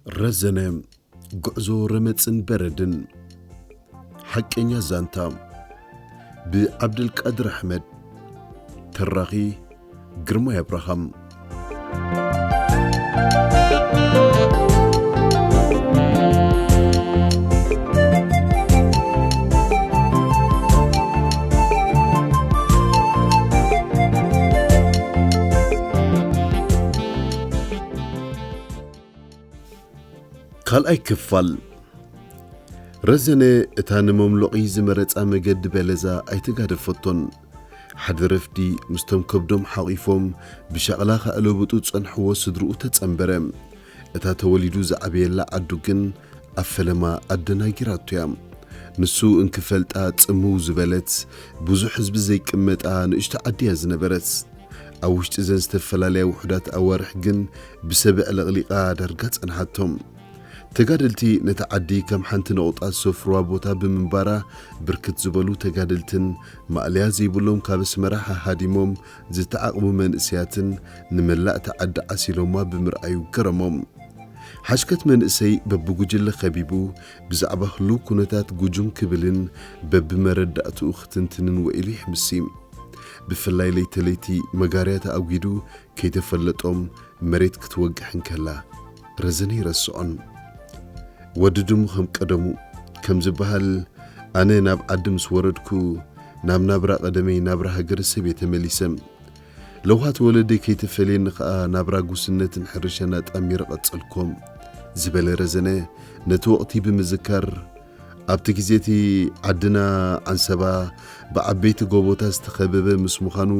ረዘነ፣ ጉዕዞ ረመጽን በረድን። ሓቀኛ ዛንታ፣ ብዓብደልቃድር ኣሕመድ። ተራኺ፣ ግርማይ ኣብርሃም። ካልኣይ ክፋል። ረዘነ እታ ንመምሎቒ ዝመረጻ መገዲ በለዛ ኣይተጋደፈቶን። ሓደ ረፍዲ ምስቶም ከብዶም ሓቒፎም ብሻቕላ ከዕለብጡ ዝጸንሕዎ ስድርኡ ተጸንበረ። እታ ተወሊዱ ዝዓበየላ ዓዱ ግን ኣብ ፈለማ ኣደናጊራቶ እያ። ንሱ እንክፈልጣ ጽምው ዝበለት፣ ብዙሕ ህዝቢ ዘይቅመጣ ንእሽቶ ዓዲ እያ ዝነበረት። ኣብ ውሽጢ እዘን ዝተፈላለያ ውሑዳት ኣዋርሕ ግን ብሰብዕ ለቕሊቓ ዳርጋ ጸንሓቶም። ተጋደልቲ ነታ ዓዲ ከም ሓንቲ ነቑጣ ዝሰፍርዋ ቦታ ብምንባራ፣ ብርክት ዝበሉ ተጋደልትን ማእለያ ዘይብሎም ካብ ኣስመራ ሃሃዲሞም ዝተዓቕቡ መንእሰያትን ንመላእ እታ ዓዲ ዓሲሎማ ብምርኣዩ ገረሞም። ሓሽከት መንእሰይ በብጉጅለ ከቢቡ ብዛዕባ ህሉው ኩነታት ጉጁም ክብልን በብመረዳእትኡ ክትንትንን ውዒሉ ይሕምሲ። ብፍላይ ለይተ ለይቲ መጋርያ ተኣጒዱ ከይተፈለጦም መሬት ክትወግሕ እንከላ ረዘነ ይረስዖን። ወዲ ድሙ ከም ቀደሙ ከም ዝበሃል፣ ኣነ ናብ ዓዲ ምስ ወረድኩ ናብ ናብራ ቀደመይ ናብራ ሃገረሰብ እየ ተመሊሰ። ለውሃት ወለደይ ከይተፈልየኒ ከኣ ናብራ ጉስነትን ሕርሻን ኣጣሚረ ቀጸልኮ ዝበለ ረዘነ ነቲ ወቕቲ ብምዝካር፣ ኣብቲ ግዜ እቲ ዓድና ዓንሰባ ብዓበይቲ ጎቦታት ዝተኸበበ ምስ ምዃኑ፣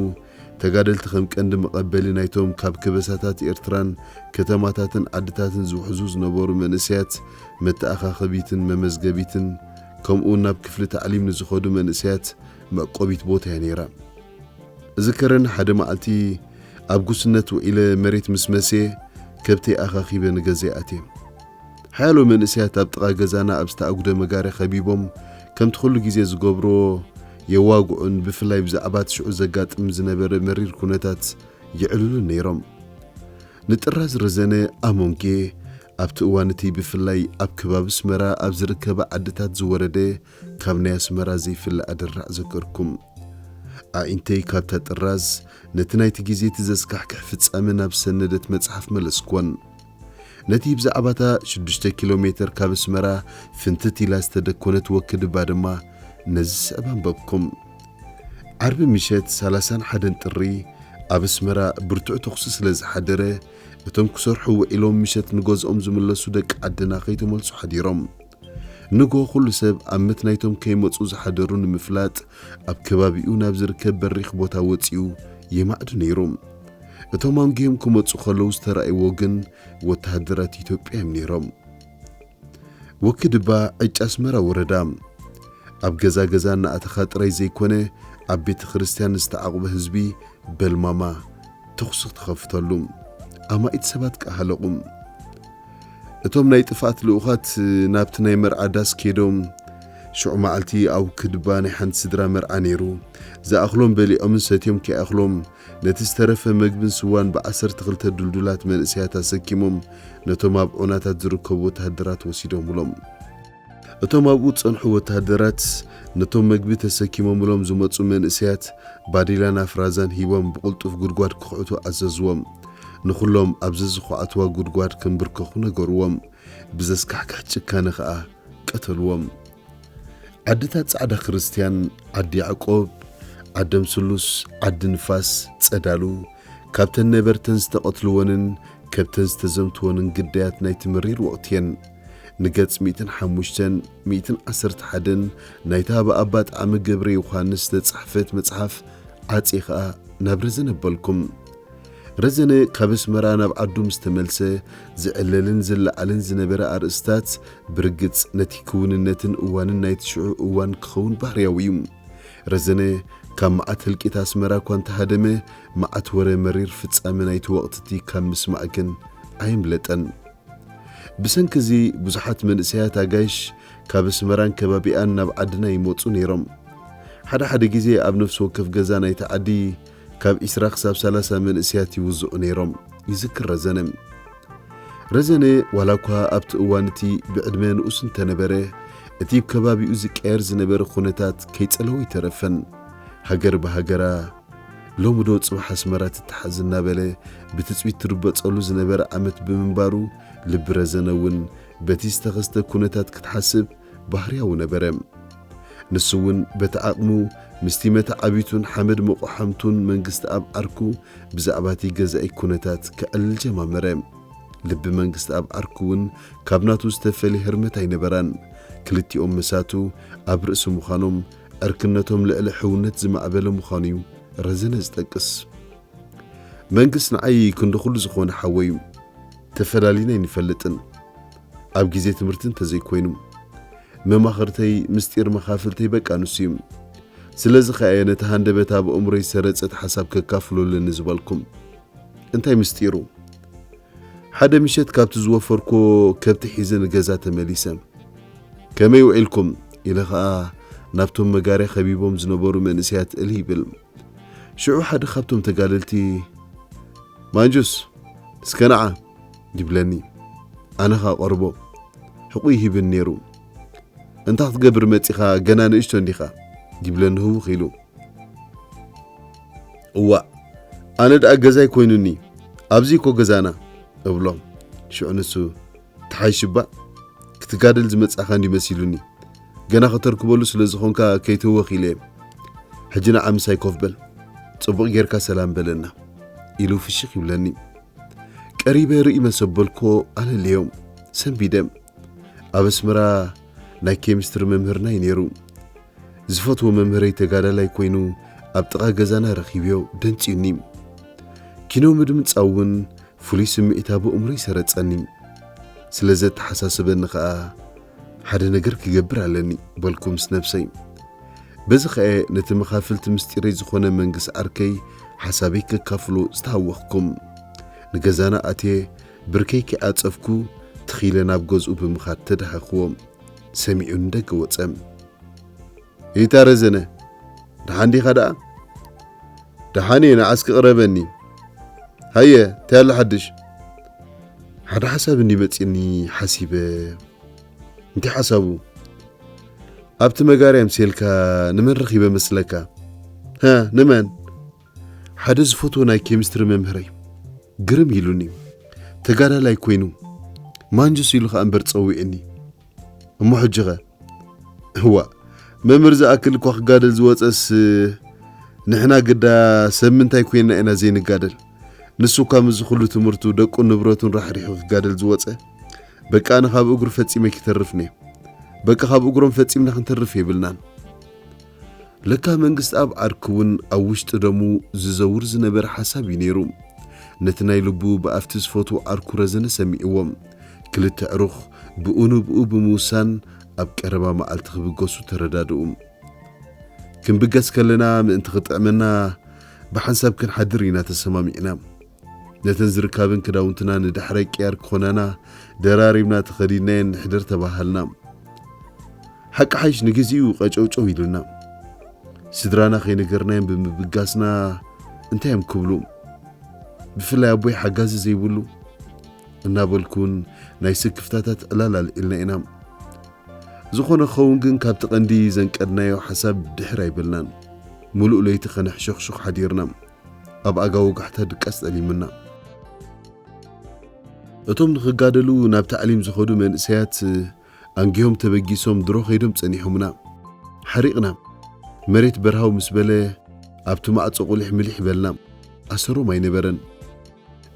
ተጋደልቲ ከም ቀንዲ መቐበሊ ናይቶም ካብ ከበሳታት ኤርትራን ከተማታትን ዓድታትን ዝውሕዙ ዝነበሩ መንእሰያት መተኣኻኸቢትን መመዝገቢትን፣ ከምኡውን ናብ ክፍሊ ታዕሊም ንዝኸዱ መንእሰያት መዕቆቢት ቦታ እያ ነይራ። እዝከረኒ ሓደ መዓልቲ ኣብ ጉስነት ውዒለ መሬት ምስ መስየ፣ ከብተይ ኣኻኺበ ንገዛይ ኣትየ። ሓያሎ መንእሰያት ኣብ ጥቓ ገዛና ኣብ ዝተኣጉደ መጋርያ ከቢቦም፣ ከምቲ ኩሉ ግዜ ዝገብርዎ፣ የዋግዑን ብፍላይ ብዛዕባ እቲ ሽዑ ዘጋጥም ዝነበረ መሪር ኩነታት የዕልሉን ነይሮም። ንጥራዝ ረዘነ ኣሞንጌ፣ ኣብቲ እዋን እቲ ብፍላይ ኣብ ከባቢ ኣስመራ ኣብ ዝርከባ ዓድታት ዝወረደ ካብ ናይ ኣስመራ ዘይፍለ ኣደራዕ ዘከርኩም። ኣዒንተይ ካብታ ጥራዝ ነቲ ናይቲ ግዜ እቲ ዘስካሕክሕ ፍጻመ ናብ ዝሰነደት መጽሓፍ መለስኩወን። ነቲ ብዛዕባታ ሽዱሽተ ኪሎ ሜተር ካብ ኣስመራ ፍንትት ኢላ ዝተደኮነት ወክድባ ድማ ነዚ ዝስዕብ ኣንበብኩም። ዓርቢ ምሸት ሰላሳን ሓደን ጥሪ ኣብ ኣስመራ ብርቱዕ ተኹሲ ስለ ዝሓደረ፣ እቶም ክሰርሑ ውዒሎም ምሸት ንገዝኦም ዝምለሱ ደቂ ዓድና ከይተመልሱ ሓዲሮም። ንግሆ ኩሉ ሰብ ኣብ ምት ናይቶም ከይመጹ ዝሓደሩ ንምፍላጥ ኣብ ከባቢኡ ናብ ዝርከብ በሪኽ ቦታ ወጺኡ የማዕዱ ነይሩ። እቶም ኣንጊሆም ክመጹ ከለዉ ዝተራእይዎ ግን ወተሃደራት ኢትዮጵያ እዮም ነይሮም። ወክድባ ዕጫ ኣስመራ ወረዳ። ኣብ ገዛ ገዛ እናኣተኻ ጥራይ ዘይኮነ፣ ኣብ ቤተ ክርስቲያን ዝተዓቑበ ህዝቢ በልማማ ተኹሲ ትኸፍተሉ። ኣማኢት ሰባት ከኣ ሃለቑ። እቶም ናይ ጥፍኣት ልኡኻት ናብቲ ናይ መርዓ ዳስ ከይዶም፣ ሽዑ መዓልቲ ኣብ ክድባ ናይ ሓንቲ ስድራ መርዓ ነይሩ። ዝኣኽሎም በሊዖምን ሰትዮም ከይኣኽሎም፣ ነቲ ዝተረፈ መግብን ስዋን ብዓሰርተ ክልተ ድልዱላት መንእሰያት ኣሰኪሞም ነቶም ኣብ ዑናታት ዝርከቡ ወተሃደራት ወሲዶምሎም። እቶም ኣብኡ ዝጸንሑ ወተሃደራት ነቶም መግቢ ተሰኪሞምሎም ዝመጹ መንእሰያት ባዴላን ኣፍራዛን ሂቦም ብቕልጡፍ ጉድጓድ ክኹዕቱ ኣዘዝዎም። ንኹሎም ኣብ ዘዝኹዓትዋ ጉድጓድ ከንብርከኹ ነገርዎም። ብዘስካሕክሕ ጭካነ ኸኣ ቀተልዎም። ዓድታት ጻዕዳ ክርስትያን፣ ዓዲ ያዕቆብ፣ ዓደም ስሉስ፣ ዓዲ ንፋስ፣ ጸዳሉ፣ ካብተን ነበርተን ዝተቐትልወንን ከብተን ዝተዘምትወንን ግዳያት ናይቲ መሪር ወቕቲ እየን። ንገጽ ሚእትን ሓሙሽተን፣ ሚእትን ዓሰርተ ሓደን ናይታ ብኣባ ጣዕመ ገብረ ዮሃንስ ዝተጻሕፈት መጽሓፍ ዓጽየ ኸኣ ናብ ረዘነ ኣበልኩም። ረዘነ ካብ ኣስመራ ናብ ዓዱ ምስ ተመልሰ፣ ዝዕለልን ዝለዓልን ዝነበረ ኣርእስታት፣ ብርግጽ ነቲ ክውንነትን እዋንን ናይቲ ሽዑ እዋን ክኸውን ባህርያዊ እዩ። ረዘነ ካብ መዓት ህልቂት ኣስመራ እኳ እንተሃደመ፣ መዓት ወረ መሪር ፍጻመ ናይቲ ወቕቲ እቲ ካብ ምስማዕ ግን ኣየምለጠን። ብሰንኪ እዚ ብዙሓት መንእሰያት ኣጋይሽ ካብ ኣስመራን ከባቢኣን ናብ ዓድና ይመጹ ነይሮም። ሓደ ሓደ ግዜ ኣብ ነፍሲ ወከፍ ገዛ ናይቲ ዓዲ ካብ ዒስራ ክሳብ ሰላሳ መንእሰያት ይውዝዑ ነይሮም፣ ይዝክር ረዘነ። ረዘነ ዋላ እኳ ኣብቲ እዋን እቲ ብዕድመ ንኡስ እንተነበረ፣ እቲ ኣብ ከባቢኡ ዝቀየር ዝነበረ ኩነታት ከይጸለዎ ኣይተረፈን። ሃገር ብሃገራ፣ ሎሚ ዶ ጽባሕ ኣስመራ ትተሓዝ እናበለ ብትጽቢት ትርበጸሉ ዝነበረ ዓመት ብምንባሩ፣ ልቢ ረዘነ እውን በቲ ዝተኸስተ ኩነታት ክትሓስብ ባህርያዊ ነበረ። ንሱ እውን በቲ ዓቕሙ ምስቲ መተዓቢቱን ሓመድ መቑሓምቱን መንግስቲ ኣብ ዓርኩ ብዛዕባ እቲ ገዛኢ ኩነታት ከዕልል ጀማመረ። ልቢ መንግስቲ ኣብ ዓርኩ እውን ካብ ናቱ ዝተፈልየ ህርመት ኣይነበራን። ክልቲኦም መሳቱ ኣብ ርእሲ ምዃኖም ዕርክነቶም ልዕሊ ሕውነት ዝማዕበለ ምዃኑ እዩ ረዘነ ዝጠቅስ። መንግስት ንዓይ ክንዲ ኩሉ ዝኾነ ሓወይ እዩ። ተፈላሊና ኣይንፈልጥን። ኣብ ግዜ ትምህርቲ እንተዘይኮይኑ። መማኽርተይ፣ ምስጢር መኻፍልተይ በቃ ንሱ እዩ። ስለዚ ኸኣ እየ ነቲ ሃንደበት ኣብ ኣእምሮይ ዝሰረጸት ሓሳብ ከካፍሎ ኣለኒ ዝበልኩም። እንታይ ምስጢሩ? ሓደ ምሸት ካብቲ ዝወፈርኩዎ ከብቲ ሒዘ ንገዛ ተመሊሰ። "ከመይ ውዒልኩም?" ኢለ ኸኣ ናብቶም መጋርያ ከቢቦም ዝነበሩ መንእሰያት እልህ ይብል። ሽዑ ሓደ ካብቶም ተጋደልቲ፣ "ማንጁስ፣ እስከ ንዓ" ይብለኒ። ኣነ ኸኣ ቀርቦ። ሕቑ ይህብን ነይሩ። "እንታይ ክትገብር መጺኻ? ገና ንእሽቶ እንዲኻ?" ይብለኒ ህውኽ ኢሉ። "እዋእ፣ ኣነ ደኣ ገዛይ ኮይኑኒ፣ ኣብዚ እኮ ገዛና" እብሎ። ሽዑ ንሱ፣ "ተሓይሽ እባ፣ ክትጋደል ዝመጻእኻ እንዲ መሲሉኒ። ገና ከተርክበሉ ስለ ዝኾንካ ከይትህወኽ ኢለ እየ። ሕጂ ንዓ ምሳይ ኮፍ በል፣ ጽቡቕ ጌርካ ሰላም በለና" ኢሉ ፍሽኽ ይብለኒ። ቀሪበ ርእይ መሰበልኮ ኣለለዮ። ሰንቢደ። ኣብ ኣስመራ ናይ ኬሚስትሪ መምህርና እዩ ነይሩ። ዝፈትዎ መምህረይ ተጋዳላይ ኮይኑ ኣብ ጥቓ ገዛና ረኺብዮ ደንጽዩኒ። ኪኖ ምድምጻው እውን ፍሉይ ስምዒት ኣብ ኣእምሮይ ሰረጸኒ። ስለ ዘተሓሳስበኒ ኸኣ፣ "ሓደ ነገር ክገብር ኣለኒ" በልኩ ምስ ነብሰይ። በዚ ኸኣ ነቲ መኻፍልቲ ምስጢረይ ዝኾነ መንግስ ዓርከይ ሓሳበይ ከካፍሎ ዝተሃወኽኩም። ንገዛና ኣትየ ብርከይ ከይዓጸፍኩ ትኺለ ናብ ገዝኡ ብምኻድ ተዳሃኽዎ። ሰሚዑ ንደገ ወጸ። "ይታ ረዘነ፣ ደሓን ዲኻ ደኣ?" "ደሓን እየ፣ ንዓስኪ ቅረበኒ። ሃየ፣ እንታይ ኣሎ ሓድሽ?" ሓደ ሓሳብ እንዲ መጺኒ ሓሲበ። "እንታይ ሓሳቡ?" "ኣብቲ መጋርያ ምሴልካ ንመን ረኺበ መስለካ?" "ሃ፣ ንመን?" "ሓደ ዝፈትዎ ናይ ኬሚስትሪ መምህረይ። ግርም ኢሉኒ። ተጋዳላይ ኮይኑ፣ ማንጁስ ኢሉ ኸኣ እምበር ጸዊዕኒ። እሞ ሕጂ ኸ?" "እዋእ፣ መምህር ዝኣክል እኳ ክጋደል ዝወጸስ፣ ንሕና ግዳ ሰብ ምንታይ ኮይንና ኢና ዘይንጋደል? ንሱ እኳ ምስዚ ኩሉ ትምህርቱ፣ ደቁን ንብረቱን ራሕሪሑ ክጋደል ዝወጸ። በቃ ኣነ ካብ እግሩ ፈጺመ ክተርፍኒ። በቃ ካብ እግሮም ፈጺምና ክንተርፍ የብልናን።" ለካ መንግስቲ ኣብ ዓርኩ እውን ኣብ ውሽጢ ደሙ ዝዘውር ዝነበረ ሓሳብ እዩ ነይሩ። ነቲ ናይ ልቡ ብኣፍቲ ዝፈትዎ ዓርኩ ረዘነ ሰሚዕዎ። ክልተ ዕሩኽ ብኡ ንብኡ ብምውሳን ኣብ ቀረባ መዓልቲ ክብገሱ ተረዳድኡ። ክንብገስ ከለና ምእንቲ ክጥዕመና ብሓንሳብ ክንሓድር ኢና ተሰማሚዕና። ነተን ዝርካብን ክዳውንትና ንዳሕራይ ቅያር ክኾናና ደራሪብና ተኸዲንናየን ንሕደር ተባሃልና። ሓቂ ሓይሽ ንግዚኡ ቀጨውጨው ኢሉና። ስድራና ከይነገርናዮም ብምብጋስና እንታይ እዮም ክብሉ? ብፍላይ ኣቦይ ሓጋዚ ዘይብሉ እናበልኩን ናይ ስክፍታታት ዕላል ኣልዒልና ኢና። ዝኾነ ክኸውን ግን ካብቲ ቀንዲ ዘንቀድናዮ ሓሳብ ድሕር ኣይበልናን። ሙሉእ ለይቲ ከነሕሸኽሹኽ ሓዲርና። ኣብ ኣጋ ወጋሕታ ድቃስ ጠሊምና። እቶም ንኽጋደሉ ናብ ታዕሊም ዝኸዱ መንእሰያት ኣንጊሆም ተበጊሶም ድሮ ከይዶም ጸኒሖምና። ሓሪቕና። መሬት በርሃው ምስ በለ ኣብቲ ማዕጾ ቁሊሕ ምሊሕ በልና። ኣሰሮም ኣይነበረን።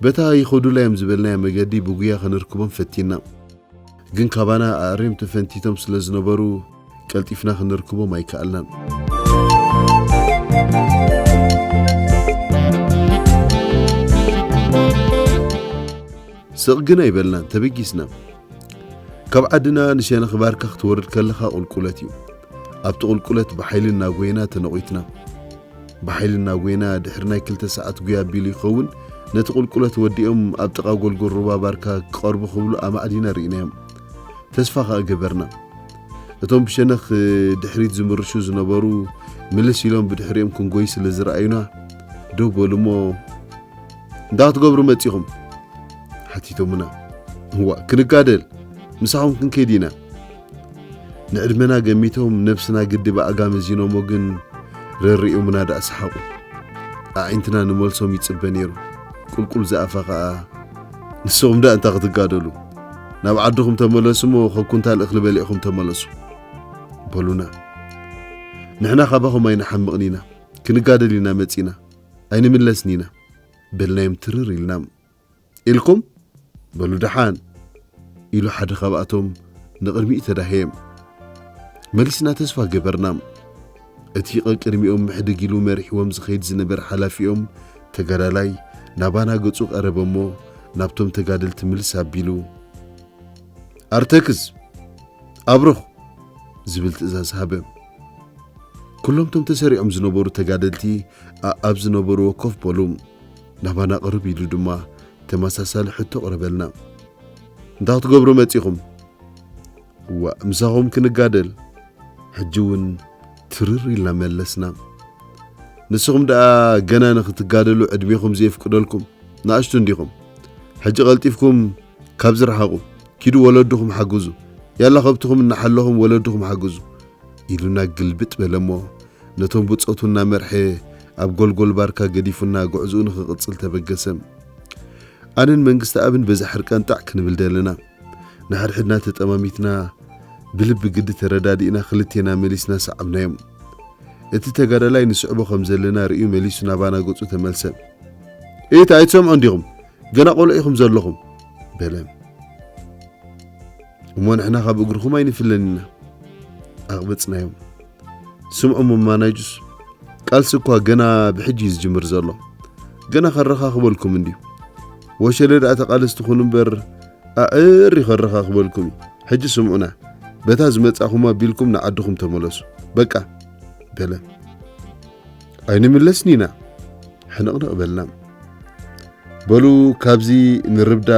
በታ ይኸዱላ እዮም ዝበልናያ መገዲ ብጉያ ከነርክቦም ፈቲና። ግን ካባና ኣዕርዮም ተፈንቲቶም ስለ ዝነበሩ ቀልጢፍና ክንርክቦም ኣይከኣልናን። ስቕ ግን ኣይበልናን፣ ተበጊስና። ካብ ዓድና ንሸነኽ ባርካ ክትወርድ ከለኻ ቁልቁለት እዩ። ኣብቲ ቁልቁለት ብሓይሊ እናጎየና ተነቒትና። ብሓይሊ እናጎየና ድሕሪ ናይ ክልተ ሰዓት ጉያ ኣቢሉ ይኸውን፣ ነቲ ቁልቁለት ወዲኦም ኣብ ጥቓ ጎልጎል ሩባ ባርካ ክቐርቡ ክብሉ ኣማዕዲና ርኢናዮም። ተስፋ ኸኣ ገበርና። እቶም ብሸነኽ ድሕሪት ዝምርሹ ዝነበሩ ምልስ ኢሎም ብድሕሪኦም ክንጎይ ስለ ዝረኣዩና፣ ደው በሉ እሞ፣ "እንታይ ክትገብሩ መጺኹም?" ሓቲቶምና። እዋ ክንጋደል፣ ምሳኹም ክንከይድ ኢና። ንዕድመና ገሚቶም ነብስና ግዲ ብኣጋ መዚኖሞ ግን ረሪኦምና ደኣ ሰሓቑ። ኣዒንትና ንመልሶም ይጽበ ነይሩ። ቁልቁል ዝኣፋ ኸኣ ንስኹም ደኣ እንታይ ክትጋደሉ? ናብ ዓድኹም ተመለሱ እሞ ካብ ኩንታል እኽሊ በሊዕኹም ተመለሱ በሉና። ንሕና ካባኹም ኣይንሓምቕን ኢና፣ ክንጋደል ኢና መጺና፣ ኣይንምለስን ኢና በልናዮም ትርር ኢልና። ኢልኩም በሉ ደሓን ኢሉ ሓደ ካብኣቶም ንቕድሚኡ ተዳህየ። መሊስና ተስፋ ገበርና። እቲ ቀቅድሚኦም ምሕድግ ኢሉ መሪሕዎም ዝኸይድ ዝነበረ ሓላፊኦም ተጋዳላይ ናባና ገጹ ቀረበ እሞ ናብቶም ተጋደልቲ ምልስ ኣቢሉ ኣርተክስ ኣብርኽ ዝብል ትእዛዝ ሃበ። ኩሎም እቶም ተሰሪዖም ዝነበሩ ተጋደልቲ ኣብ ዝነበርዎ ኮፍ በሉ። ናባና ቅርብ ኢሉ ድማ ተመሳሳሊ ሕቶ ቅረበልና። እንታይ ክትገብሩ መጺኹም? እዋ ምሳኹም ክንጋደል። ሕጂ እውን ትርር ኢልና መለስና። ንስኹም ደኣ ገና ንክትጋደሉ ዕድሜኹም ዘየፍቅደልኩም ንኣሽቱ እንዲኹም። ሕጂ ቀልጢፍኩም ካብ ዝረሓቑ ኪዱ ወለድኹም ሓግዙ። ያላ ከብትኹም እናሓለኹም ወለድኹም ሓግዙ ኢሉና ግልብጥ በለ እሞ ነቶም ብጾቱ እናመርሐ ኣብ ጎልጎል ባርካ ገዲፉና ጉዕዝኡ ንኽቕጽል ተበገሰ። ኣነን መንግስቲ ኣብን በዛ ሕርቃን ጣዕ ክንብል ደለና። ንሓድሕድና ተጠማሚትና ብልቢ ግዲ ተረዳዲእና ክልቴና መሊስና ሰዓብናዮም። እቲ ተጋዳላይ ንስዕቦ ከም ዘለና ርእዩ መሊሱ ናባና ገጹ ተመልሰ። ኢት ኣይትሰምዑ እንዲኹም? ገና ቆልዑ ኢኹም ዘለኹም በለ። እሞ ንሕና ካብ እግርኹም ኣይንፍለን ኢና። ኣቕበጽናዮም። ስምዑ እሞ ማናጁስ ቃልሲ እኳ ገና ብሕጂ እዩ ዝጅምር ዘሎ። ገና ከረኻኽበልኩም እንድዩ። ወሸለ ደኣ ተቓለስቲ ኩኑ እምበር ኣዕሪ ከረኻኽበልኩም እዩ። ሕጂ ስምዑና። በታ ዝመጻኹም ኣቢልኩም ንዓድኹም ተመለሱ። በቃ በለ። ኣይንምለስን ኢና። ሕንቕንቕ በልና። በሉ ካብዚ ንርብዳ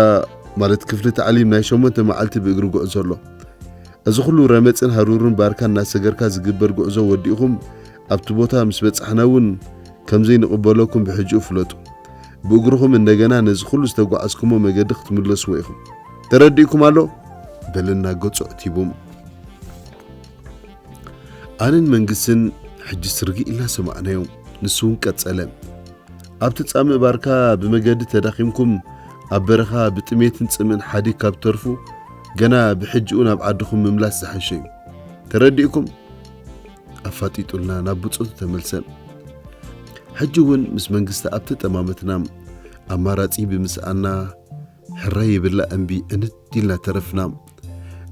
ማለት ክፍሊ ታዕሊም ናይ ሸሞንተ መዓልቲ ብእግሪ ጉዕዞ ኣሎ። እዚ ኩሉ ረመጽን ሃሩርን ባርካ እናሰገርካ ዝግበር ጉዕዞ ወዲእኹም ኣብቲ ቦታ ምስ በጻሕና እውን ከም ዘይንቕበለኩም ብሕጂኡ ፍለጡ። ብእግርኹም እንደገና ነዚ ኩሉ ዝተጓዓዝኩሞ መገዲ ክትምለስዎ ኢኹም። ተረዲእኩም ኣሎ? በለና ገጹ ኣዕቲቡ። ኣነን መንግስትን ሕጂ ስርግእ ኢልና ሰማዕናዮ። ንሱ እውን ቀጸለ። ኣብቲ ጻምእ ባርካ ብመገዲ ተዳኺምኩም ኣብ በረኻ ብጥሜትን ጽምእን ሓዲግ ካብ ትተርፉ ገና ብሕጂኡ ናብ ዓድኹም ምምላስ ዝሓሸ እዩ። ተረዲእኩም? ኣፋጢጡልና ናብ ብጾቱ ተመልሰ። ሕጂ እውን ምስ መንግስቲ ኣብ ተጠማመትና ኣማራጺ ብምስኣና ሕራይ የብላ እምቢ ዕንድ ኢልና ተረፍና።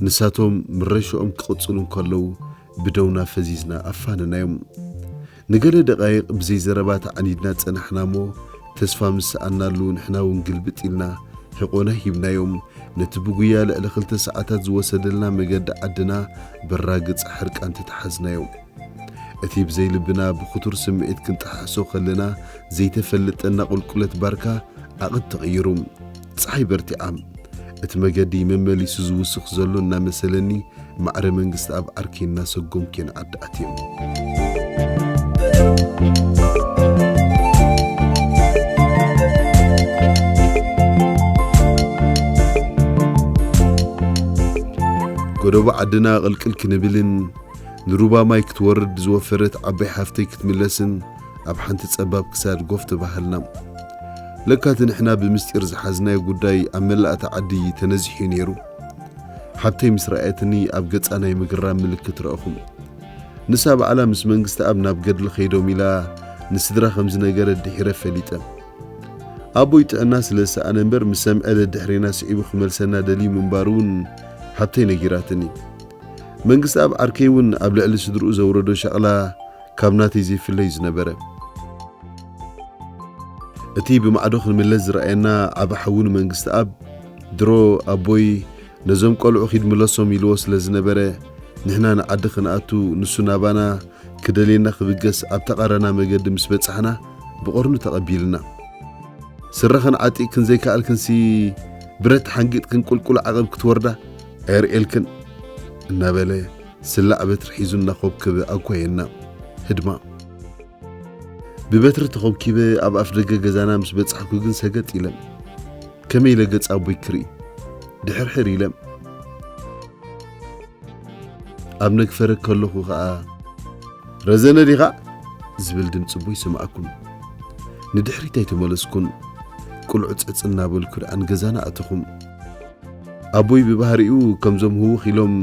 ንሳቶም ምረሽኦም ክቕጽሉ እንከለዉ ብደውና ፈዚዝና ኣፋነናዮም። ንገለ ደቓይቕ ብዘይ ዘረባ ተዓኒድና ጸናሕና እሞ ተስፋ ምስ ሰኣናሉ ንሕና እውን ግልብጥ ኢልና ሕቆና ሂብናዮም። ነቲ ብጉያ ልዕሊ ክልተ ሰዓታት ዝወሰደልና መገዲ ዓድና ብራግጽ ሕርቃን ተተሓዝናዮ። እቲ ብዘይ ልብና ብኽቱር ስምዒት ክንጠሓሕሶ ከለና ዘይተፈለጠና ቁልቁለት ባርካ ዓቐት ተቐይሩ። ጸሓይ በርቲዓ። እቲ መገዲ መመሊሱ ዝውስኽ ዘሎ እናመሰለኒ ማዕረ መንግስቲ ኣብ ዓርከይ እናሰጎምኩ እየ ንዓዲ ኣትየ። ጎደቦ ዓድና ቅልቅል ክንብልን ንሩባ ማይ ክትወርድ ዝወፈረት ዓባይ ሓፍተይ ክትምለስን ኣብ ሓንቲ ጸባብ ክሳድ ጎፍ ተባሃልና። ለካ እቲ ንሕና ብምስጢር ዝሓዝናዮ ጉዳይ ኣብ መላእታ ዓዲ ተነዚሑ ነይሩ። ሓብተይ ምስ ረኣየትኒ ኣብ ገጻ ናይ ምግራ ምልክት ረኣኹ። ንሳ ባዕላ ምስ መንግስቲ ኣብ ናብ ገድሊ ከይዶም ኢላ ንስድራ ከም ዝነገረት ድሒረ ፈሊጠ። ኣቦይ ጥዕና ስለ ዝሰኣነ እምበር ምስ ሰምዐ ደድሕሬና ስዒቡ ክመልሰና ደልዩ ምንባሩ እውን ሓብተይ ነጊራትኒ። መንግስቲ ኣብ ዓርከይ እውን ኣብ ልዕሊ ስድርኡ ዘውረዶ ሸቕላ ካብ ናተይ ዘይፍለይ ዝነበረ። እቲ ብማዕዶ ክንምለስ ዝረኣየና ዓቢ ሓዉ ንመንግስቲ ኣብ ድሮ ኣቦይ ነዞም ቆልዑ ኺድ ምለሶም ኢልዎ ስለ ዝነበረ ንሕና ንዓዲ ክንኣቱ ንሱ ናባና ክደልየና ክብገስ ኣብ ተቓራና መገዲ ምስ በጻሕና ብቐርኑ ተቐቢልና። ስረኽን ዓጢቕክን ዘይከኣልክንሲ ብረት ሓንጊጥክን ቁልቁል ዓቐብ ክትወርዳ ኣየርእየልክን እናበለ ስላዕ በትሪ ሒዙ እናኾብከበ ኣጓየና። ህድማ ብበትሪ ተኾብኪበ ኣብ ኣፍ ደገ ገዛና ምስ በጻሕኩ ግን ሰገጥ ኢለ ከመይ ኢለ ገጽ ኣቦይ ክርኢ? ድሕርሕር ኢለ ኣብ ነግፈረ ከለኹ ኸኣ፣ "ረዘነ ዲኻ?" ዝብል ድምጺ ኣቦይ ሰማዕኩ። ንድሕሪት ኣይተመለስኩን። ቁልዑ ጸጽ እናበልኩ ደኣ ንገዛና ኣተኹ። ኣቦይ ብባህሪኡ ከምዞም ህውኽ ኢሎም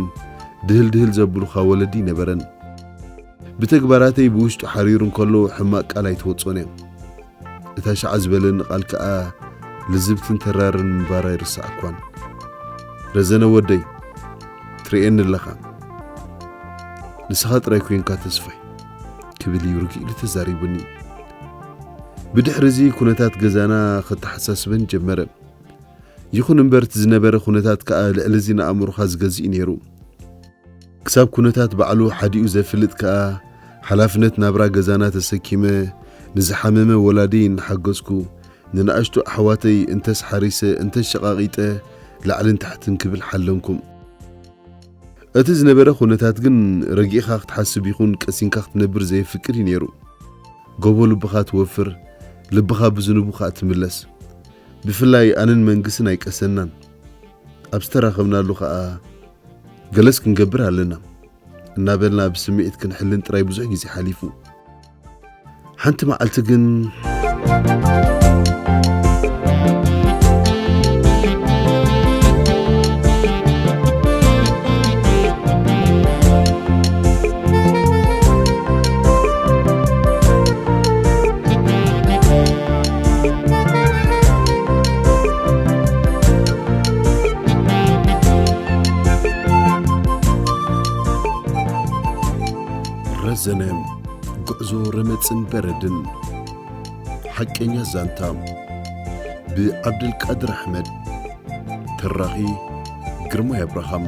ድህል ድህል ዘብሉኻ ወለዲ ኣይነበረን። ብተግባራተይ ብውሽጡ ሓሪሩ እንከሎ ሕማቕ ቃል ኣይትወጽኦን እያ። እታ ሻዕ ዝበለኒ ቃል ከኣ ልዝብትን ተራርን ምንባራ ኣይርስዓኳን። "ረዘነ ወደይ፣ ትርእየኒ ኣለኻ። ንስኻ ጥራይ ኮንካ ተስፋይ" ክብል እዩ ርግእ ኢሉ ተዛሪቡኒ። ብድሕሪ እዚ ኩነታት ገዛና ከተሓሳስበን ጀመረ። ይኹን እምበር እቲ ዝነበረ ኩነታት ከኣ ልዕሊ እዚ ንኣእምሮኻ ዝገዝእ እዩ ነይሩ። ክሳብ ኩነታት ባዕሉ ሓዲኡ ዘፍልጥ ከኣ ሓላፍነት ናብራ ገዛና ተሰኪመ ንዝሓመመ ወላዲ እናሓገዝኩ ንንኣሽቱ ኣሕዋተይ እንተስ ሓሪሰ እንተስ ሸቓቒጠ ላዕልን ታሕትን ክብል ሓለንኩም። እቲ ዝነበረ ኩነታት ግን ረጊእኻ ክትሓስብ ይኹን ቀሲንካ ክትነብር ዘየፍቅድ እዩ ነይሩ። ጎቦ ልብኻ ትወፍር፣ ልብኻ ብዝኑቡ ኸኣ ትምለስ። ብፍላይ ኣነን መንግስን ኣይቀሰናን። ኣብ ዝተራኸብናሉ ኸኣ ገለስ ክንገብር ኣለና እናበልና ብስምዒት ክንሕልን ጥራይ ብዙሕ ግዜ ሓሊፉ። ሓንቲ መዓልቲ ግን ረዘነ፣ ጉዕዞ ረመጽን በረድን። ሓቀኛ ዛንታ ብዓብደልቃድር ኣሕመድ። ተራኺ ግርማይ ኣብርሃም።